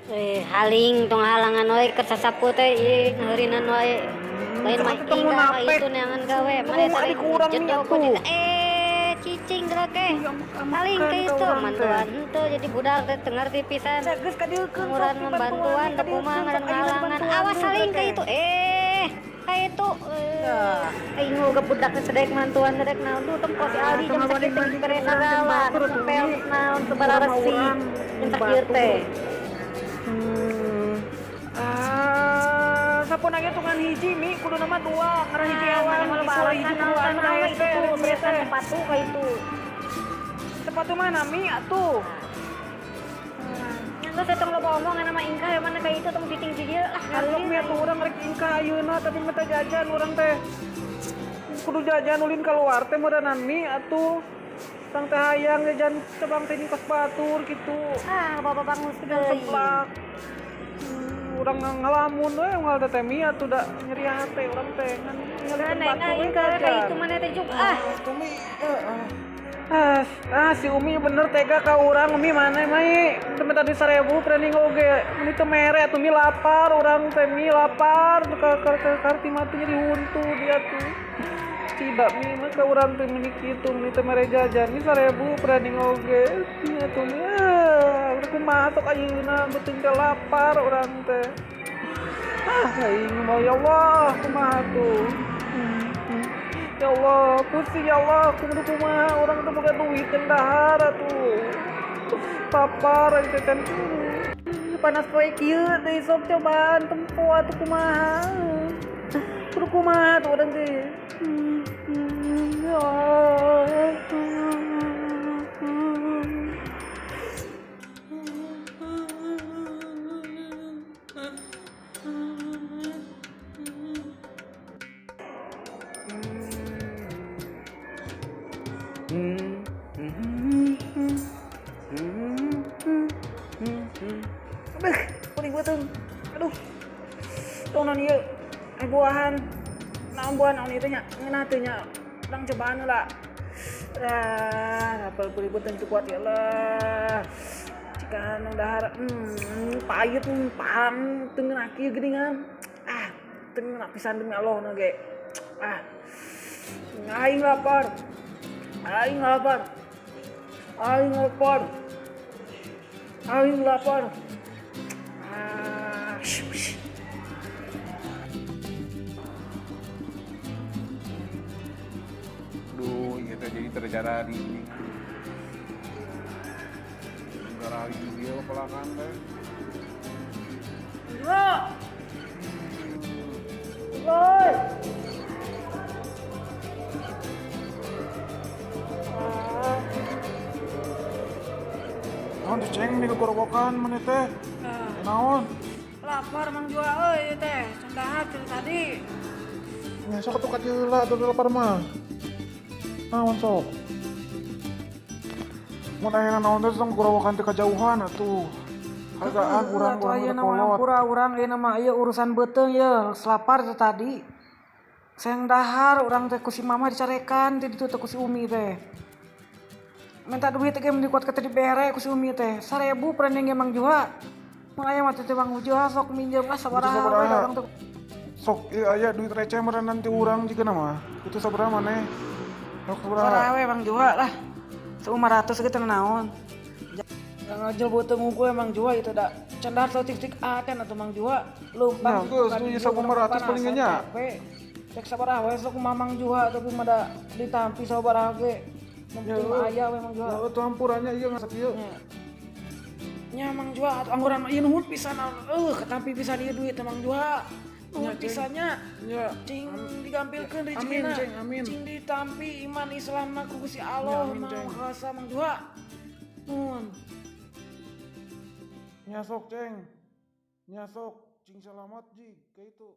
Haling tong halangan wae keur sasapu teh ieu ngaheurinan wae. Lain mah ingkah ka itu neangan gawe. Mane Teu tadi kurang jauh atuh. Cicing geura ge. Haling ka itu mantuan henteu jadi budak teh teu ngarti pisan. Geus kadieukeun Umuran membantuan teu kumaha ngaran halangan. Awas haling ka itu. Ka itu. Aing ge budak teh sedek mantuan sedek naon duh tempo si Aldi jam sakitu dibere sagala. Pel naon teu bararesi. Jam sakieu teh. Sampun aya tungan hiji mi kudu nama dua karena hiji awan malah hiji alasan dua naon anu itu tuh beresan sepatu ka itu. Sepatu mana mi atuh? Nya geus tong loba omongan sama ingkah ya mana ka itu tong cicing di dieu lah. Ngalok mi atuh urang rek ingkah ayeuna tapi meta jajan urang teh. Kudu jajan ulin keluar teh meureunnan mi atuh. Tang teh hayang jajan cabang teh kos batur kitu. Ah, bapak bangus deui. Seplak. Urang ngalamun we unggal teh mi atuh da nyeri hate urang teh ngan Nah, nah, ingkah ka itu mana teh juk ah. Umi si Umi bener tega ka urang. Umi mana mai temen tadi 1000 training oge meni teu mere atuh mi lapar urang teh mi lapar ka karti mah teh nyeri huntu dia tuh. Tidak mi mah ka urang teh meni kitu meni teu mere jajan mi 1000 training oge nya tuh mi urang kumaha sok ayeuna beuteung teh lapar urang teh. Aing mau ya Allah kumaha tuh. Ya Allah, pusing ya Allah, kudu kumaha urang teh boga duit teh dahar atuh. Papar aing teh can panas poe kieu deui sok cobaan tempo atuh kumaha. Kudu kumaha tuh urang teh. Ya Allah. Aduh, perih beuteung. Aduh. Tong naon ieu? Ai buahan. Naon buahan naon ieu teh nya? Ngeunah teu nya? Urang cobaan heula. Ah, apel perih beuteung teu kuat ya Allah. Cikan nu dahar, pahit, pahang teu ngeunah kieu geuningan. Ah, teu ngeunah pisan demi Allah nu ge. Ah. Aing lapar. Aing lapar. Aing lapar. Aing lapar. Ah, Duh, ieu teh jadi terjadi. Garari dia pelakan teh. Bro. Woi. Naon tuh ceng di kegorowokan mana teh? Naon? Lapar Mang Jua euy teh, can dahar tadi. Nya sok atuh ka heula atuh lapar mah. Naon sok? Mun aya naon teh tong kegorowokan teh kajauhan atuh. Hargaan urang-urang teh kolot. Urang ayeuna mah ieu urusan beuteung ye, lapar teh tadi. Sayang dahar urang teh ku si mama dicarekan teh ditu teh ku si Umi teh. Minta duit teh mun dikuat teh dibere ku si Umi teh. 1000 prendeng ge Mang Juha. Mun aya mah teh Mang Juha sok minjem lah sabaraha we urang teh. Sok ieu aya duit receh meureun nanti urang jigana mah. Itu sabaraha maneh? Sok sabaraha? Sabaraha we Mang Juha lah. 500 ge teu naon. Ngajel beuteung unggul Mang Juha itu da. Can dahar saeutik-eutik acan atuh Mang Juha. Leumpang. Geus tuh 1500 paling ge nya. Cek sabaraha we sok kumaha Mang Juha tapi mah da ditampi sabaraha ge. Aya we Mang Juha. Ya atuh hampurannya ieu ngasak ieu. Nya Mang Juha atuh angguran mah ieu nuhun pisan ketampi pisan ieu duit Mang Juha. Nuhun pisannya. Nya. Cing digampilkeun rezekina. Amin ceng, amin. Cing ditampi iman Islamna ku Gusti Allah Maha Kuasa Mang Juha. Nuhun. Nya sok ceng. Nya sok cing selamat jig ka itu.